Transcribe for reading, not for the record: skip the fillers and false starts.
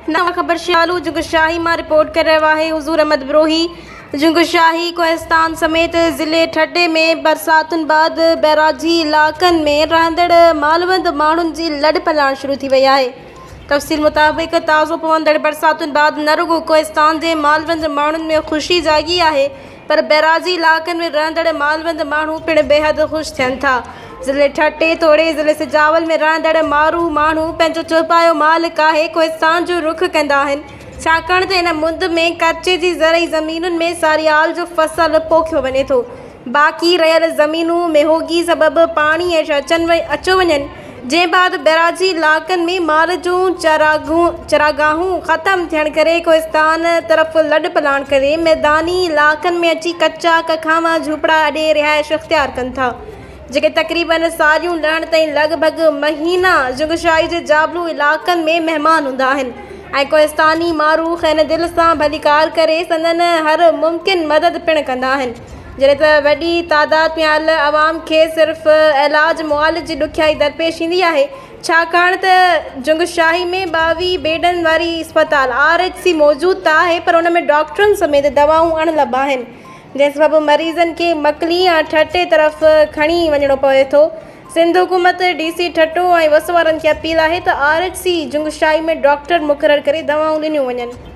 نوان خبر شالو جنگشاهي مان رپورٽ ڪري رهيو آهي حضور احمد بروهي جنگشاهي ڪوهستان سميت ضلعي ٺٽي ۾ برساتن بعد بئراجي علائقن ۾ رهندڙ مالوند ماڻهن جي لڏ پلاڻ شروع ٿي وئي آهي تفصيل مطابق تازو پوندڙ برساتن بعد نه رڳو ڪوهستان جي مالوند ماڻهن ۾ خوشي جاڳي آهي پر بئراجي علائقن ۾ رهندڙ مالوند ماڻهو پڻ بيحد خوش ٿين ٿا. ضلعي ٺٽي توڙي ضلعي سجاول ۾ رهندڙ مارو ماڻهو پنهنجو چوپايو مال ڪاهي ڪوهستان جو رخ ڪندا آهن، ڇاڪاڻ ته ان مند ۾ ڪچي جي زرعي زمينن ۾ ساريال جو فصل پوکيو وڃي ٿو. باقي رهيل زمينون مينهوڳي سبب پاڻي هيٺ اچيو وڃن، جنهن بعد بئراجي علائقن ۾ مال جون چراگاهون ختم ٿيڻ ڪري ڪوهستان طرف لڏپلاڻ ڪري ميداني علائقن ۾ اچي ڪچا ڪکاوان جهوپڙا اڏي رهائش اختيار ڪن ٿا، جيڪي تقريبن ساريون لهڻ تائين لڳ ڀڳ مهينا جنگشاهي جي جابلو علائقن ۾ مهمان هوندا آهن ۽ ڪوهستاني مارو کين دل سان ڀليڪار ڪري سندن هر ممڪن مدد پڻ ڪندا آهن. جڏهن ته وڏي تعداد ۾ آيل عوام کي صرف علاج معالج جي ڏکيائي درپيش ايندي آهي، ڇاڪاڻ ته جنگشاهي ۾ 22 بيڊن واري اسپتال آر ايڇ سي موجود ته آهي پر ان ۾ ڊاڪٽرن سميت دوائون اڻ لڀ آهن، جنهن سبب مريضن کي مڪلي يا ٺٽي طرف کڻي وڃڻو پوي ٿو. سنڌ حڪومت، ڊي سي ٺٽو ۽ وس وارن کي اپيل آهي ته R H C Jungshahi ۾ doctor مقرر ڪري دوائون ڏنيون وڃن.